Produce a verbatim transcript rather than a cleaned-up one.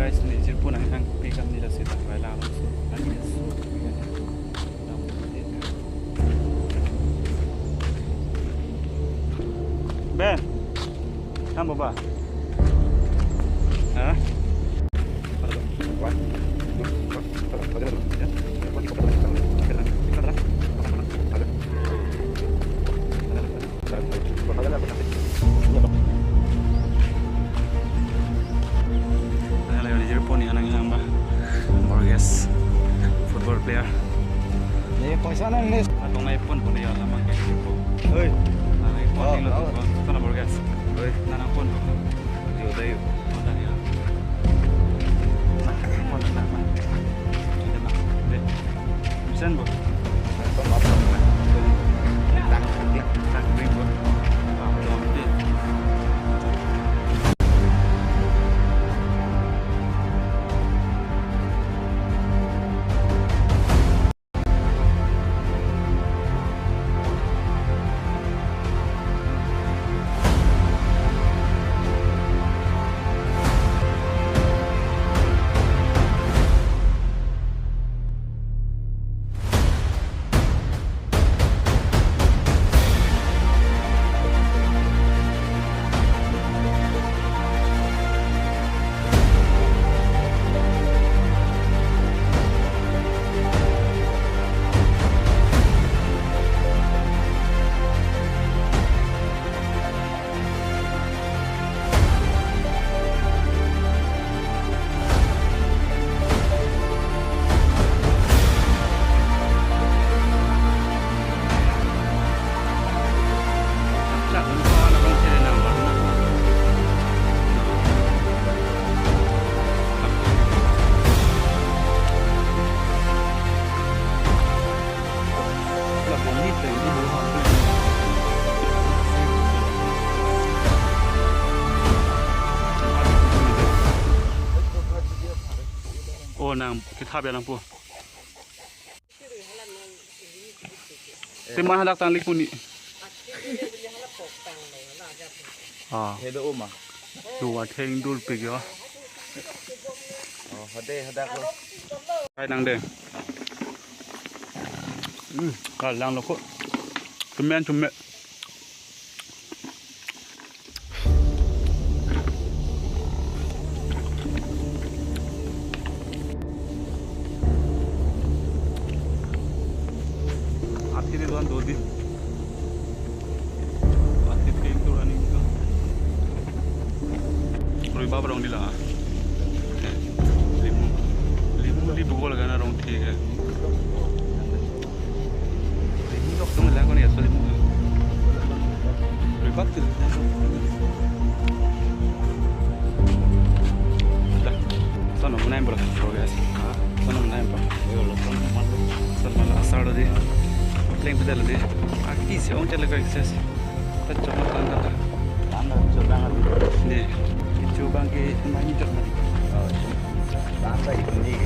Guys, ne jirpo nangkangpi kam ne lasi ta bai la along so. Ani so. Ben. Kam baba. Ha? Nang layo ni jirpo ne anang yang ba. Borges. Football player. Ne poisa nang ne. Atong nai pon pon ya lamang ke jirpo. Oi. Nang nai pon. Oh, tinglo oh. Pon. Sana Borges. Oi. Nang nang pon pon. Yo, dayo. Pon dah ya. Nah, pon dah, nah. Dah, nah. Deh. Bisa, Bu? Tang, tang, tang, Bu. Ah, betul, betul. Oh, nang kethap ya nang po. Tema hadak tanglik puni. Ah. Hedo oma. Duwa theng dul pik yo. Oh, hade hadak lo. Kai nang de. Hmm, kalang lo ko. Tumen tumen. Athi de doan dodi. Athi ke itu running itu. Rui bab rong di la. Limu. Limu, limu gol gana rong thik hai. Limu dok dong lang ko ni asal limu. Ribak tu. Dah. Sono menai bro, bro guys. Ha? Sono menai bro. Yo, lo sono malu. Sono malu asar lo di. Pleng pedal lo di. Aki si ong chala ko excess. Ta choma tan tan. Tan lo choma tan. Ni. Ichu bang ke main chok mari. Oh, tan lo itu ni.